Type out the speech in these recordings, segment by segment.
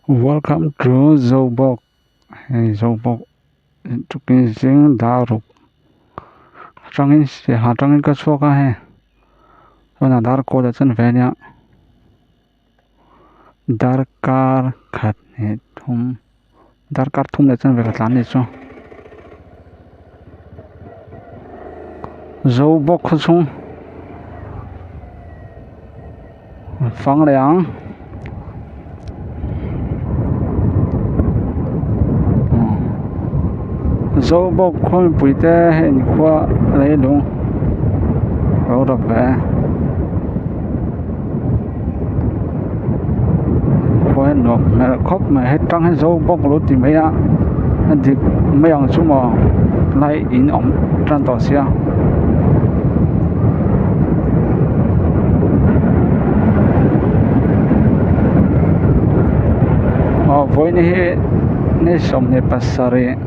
Welcome to Zobawk hei Zobawk tukin zing dar ruk atangin siaha atangin ka chhuak a hei tunah dar kawl ah chuan ve ania darkar khat hnih thum darkar thum leh chuan ve ka tlan a nih chu Zobawk khaw chhung fang leh ang Zobawk khaw mipui te hei an khua leilung lo rap ve khua hi nuam hmel khawp mai hetang hi Zobawk lo ti mai a a dik mai ang chu maw lai in awm tan tawh sia. Aw vawiin hi ni 27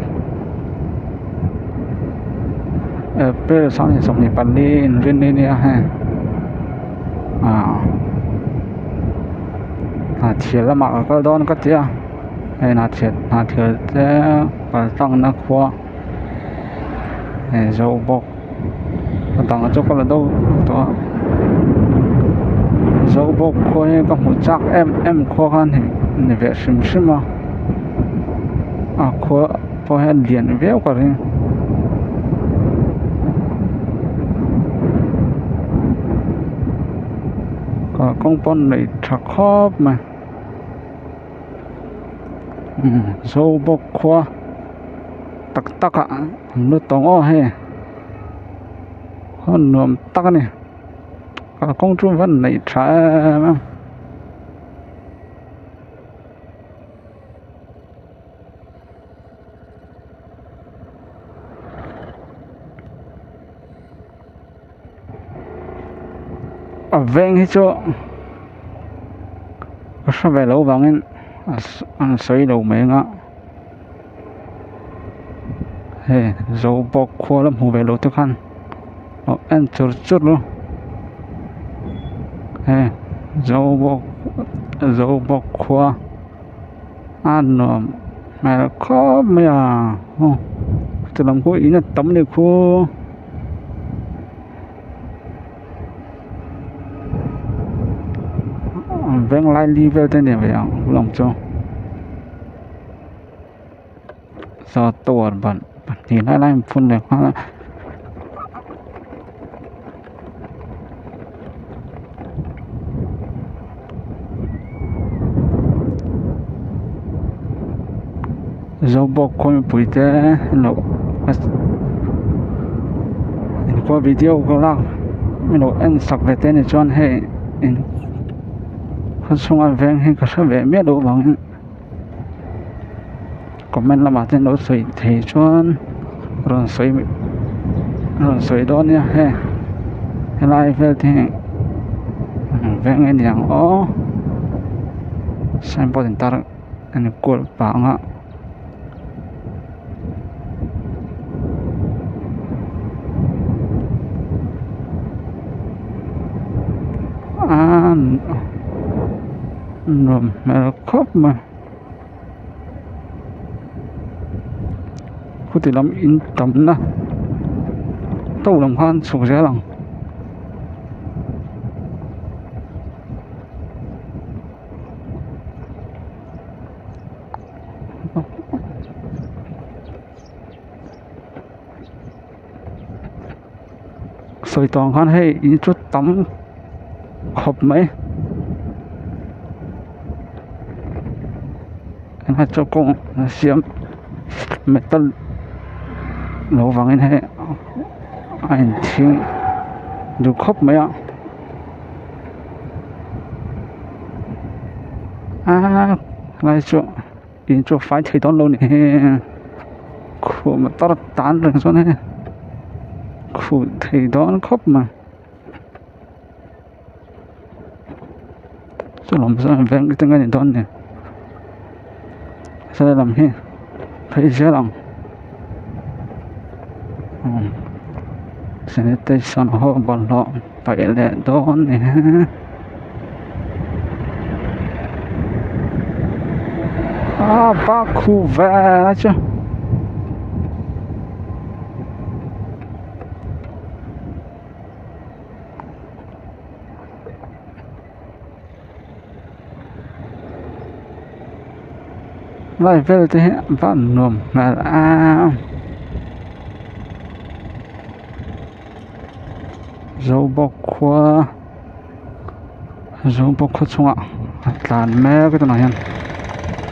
April 2024 inrinni nia hei ah hnahthel lamah ka kal dawn ka ti a hei hnahthel hnahthel te kal tlangna khua hei Zobawk a dang chu ka la do tawh a Zobawk khua hi ka hmu chak em em khua kha ni ve hrim hrim a a khua pawh hian lian viau ka ring. Kalkawng pawh a nei tha khawp mai Zobawk khua tak tak ah an lu tawng aw hei hmun nuam tak a ni kalkawng chu a van neih tha em em. A veng hi chu ka hre ve loh vangin a sawi lo mai ang a hei Zobawk khua la hmu ve lo te khan aw en chur chur lu hei Zobawk Zobawk khua a nuam hmel khawp mai a aw chu lam khu in a tam a ni khu. Venglai li vel te ni ve ang hlawm chu saw tower ban pahnih lai lai an phun leh nghal a. Zobawk khaw mipui te lo inkhua video ka lak lo en sak ve te ni chuan hei in khaw chhunga veng hi ka hre ve miah loh avangin comment lamah te lo sawi thei chuan rawn sawi rawn sawi dawn nia hei helai vel te hi veng nge ni ang aw signboard intar. Enkawl pang a aaa nuam hmel khawp mai khuti lam in tamna to lam khan chhuk zel ang. Sawi tawh ang khan hei in chu tam khawp mai engah chuan kawng an siam metal lo vangin hei a inthing duh khawp mai a. Aaa helai chu in chu a fai thei dawn lo a ni hi khuh motor a tan reng chuan hei khuh thei dawn khawp mai chulawm chuan veng te nge ni dawn ni saw lam hi phei zel ang sanitation ho bawlhhlawh. Paih leh dawn ni he. A bak khu ve lai chu. Lai vel te hi a nuam hmel em Zobawk khua Zobawk khaw chungah a tlan mek a tunah hian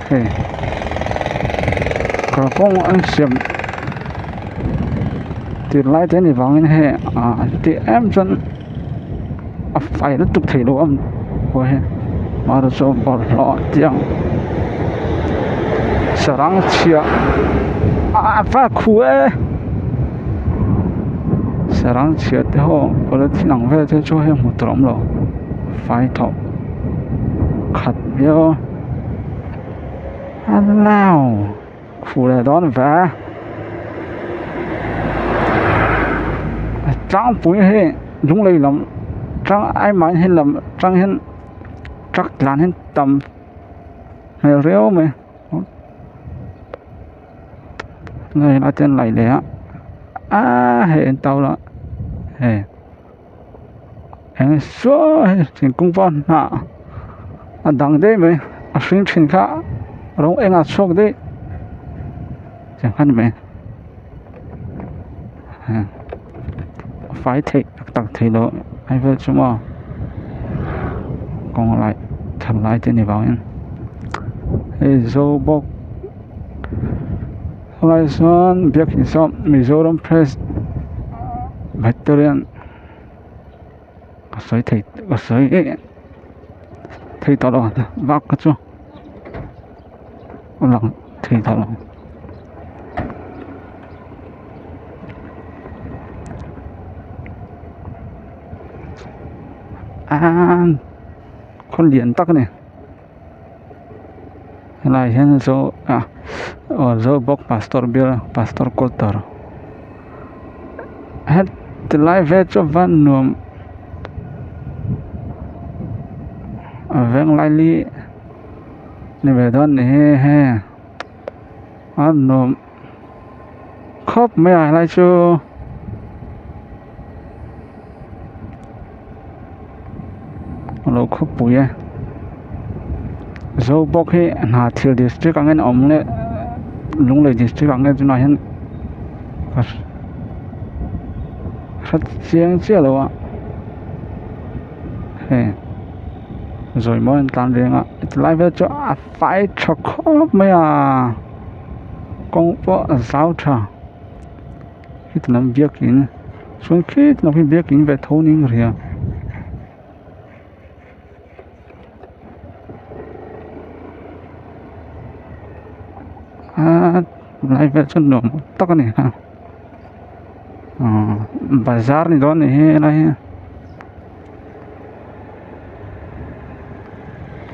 hei kalkawng an siam tir lai te a nih vangin hei ah tih em chuan. A fai lutuk thei lo a khua hi mahse chu bawlhhlawh tiang sarang chhia a va khu e sarang chhia te ho polythene ang vel te chu hei hmuh tur a awm lo fai thawh khat viau a hello khu leh dawn ve tlangpui hei lunglei lam tang ai mahni hi lam tang hian truck tlan hi tam hmel riau mai hei lai te an laih leh a aaa hei an tau la hei eng saw hei thingkung pawh a hnah a dang daih mai a hring thin kha rawng engah a chhuak daih tiang kha a ni mai. Fai theih tak tak theih loh ai vel chu maw kawng lai that lai te ni vangin hei Zobawk helai sawn biakin saw Mizoram Presbyterian ka sawi thei ka sawi thei tawh lo vak kha chu a lang thei tawh lo. Aaa khaw lian tak a ni helai hian zo ah aw Zobawk pastor bial pastor quarter heti lai vel chu a van nuam a veng laili ni ve dawn a ni hi hei a nuam khawp mai a helai chu. A lo khawpui e Zobawk hi Hnahthial district ang in a awm leh Lunglei district ang nge tunah hian ka hre chiang chiah lo a hei zawi mawi an tlan reng a tilai vel chu a fai tha khawp mai a kawng pawh a zau tha. Heti lam biakin chuan khi lam hi biakin ve tho niin ka hria. Aaa lai vel chuan nuam tak a ni a aaa bazar ni dawn a nih hi helai hi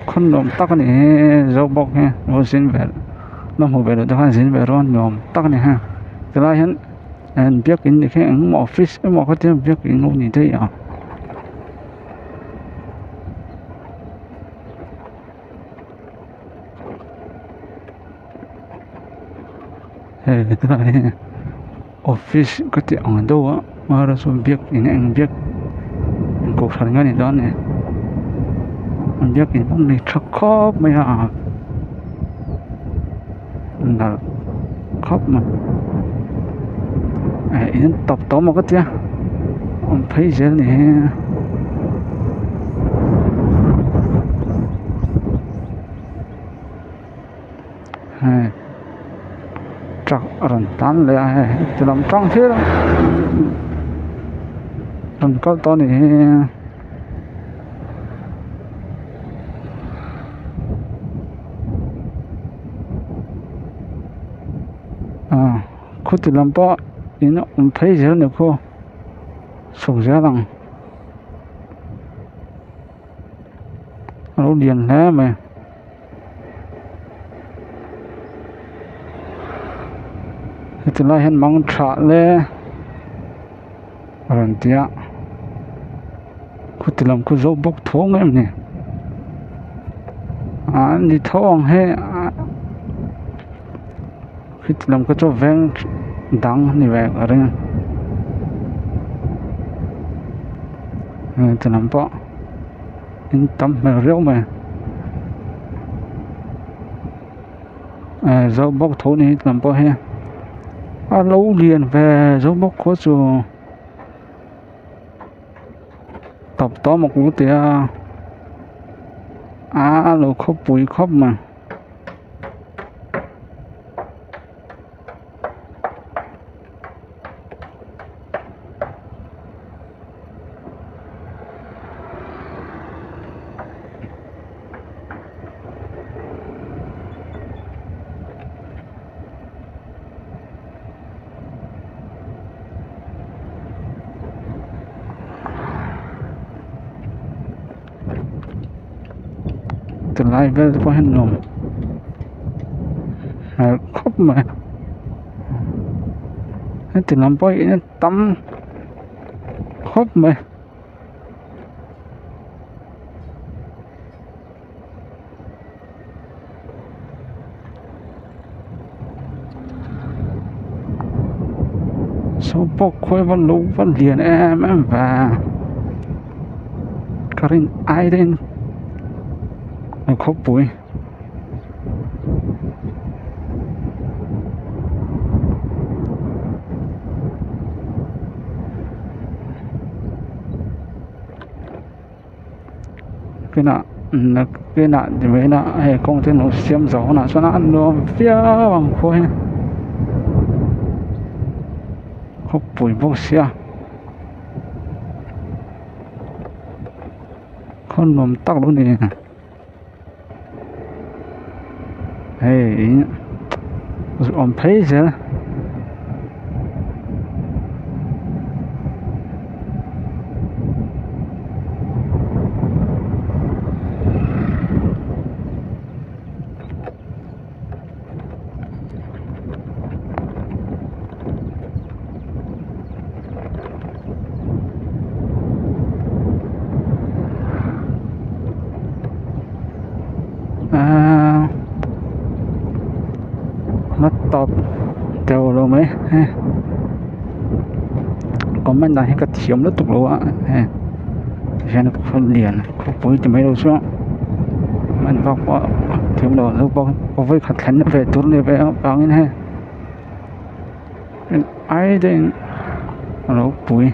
khaw nuam tak a ni hi Zobawk hi lo zin ve la hmu ve loh te khan zin ve rual nuam tak a ni ha tilai hian biakin ni khi engemaw office emaw khatia biakin lo ni daih a. Hei hetilai hi office ka tih ang deuh a amaherawhchu chuan biakin eng biak eng kohhran nge ni dawn ni biakin pawh nei tha khawp mai a nalh khawp mai eh in tawp tawh maw ka tia awm phei zel ni hi. Hei truck a rawn tlan leh a hei ti lam tang thil rawn kal tawh a nih hi. Ah khuti lam pawh in awm phei zel a ni khaw chhuk zel ang. A lo lian hle mai. Heti lai hian mang tha le a rawn ti a khuti lam khu zo bawk tho ang em ni ah ni tho ang he. Khiti lam kha chu veng dang a ni ve ka ring a heti lam pawh in tam hmel riau mai eh Zobawk tho ni heti lam pawh hi a lo lian ve Zobawk khua chu tawp tawh maw ka ti a a lo khawpui khawp mai. Tilai vel te pawh hian nuam hmel khawp mai heti lam pawh hi a tam khawp mai. Saw pawh khawi va lo va lian em em ve ka rin ai deuhin a khawpui. Kinah nakinah ti mai ila hei kawng te an lo siam zo hunah chuan a nuam viau ang khua hi khawpui bawk sia khaw nuam tak lo ni hei in awm phei zel. Aaa la tawp deuh lo mai hei comment dan hi ka thiam lutuk lo a hei tihian khaw lian khawpui ti mai lo chuan comment vak pawh thiam lo zo bawk vawikhat thlenna ve tur a ni ve avangin hei. Ai deuhin a lo pui.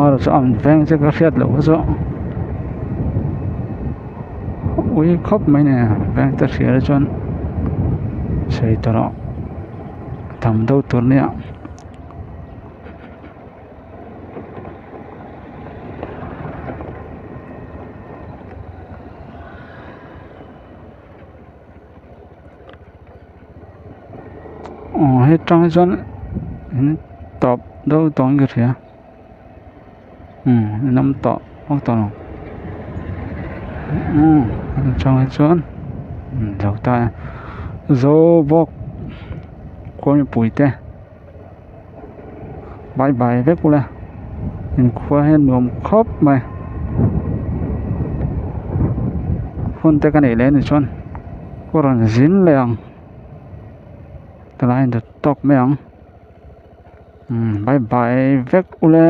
Hmar chu an veng che ka hriat loh kha chu ui khawp mai ni veng te hria te chuan sawi tawh loh tam deuh tur nia. Aw hetang hi chuan in tawp deuh tawh in ka hria umm in awm tawh vak tawh lo umm atang hi chuan zo ta e zo bawk kawngpui te. Bye bye vek ula inkhua hi a nuam khawp mai hun te ka neih leh ni chuan ka rawn zin leh ang tilai in tawk mai ang umm bye bye vek ula.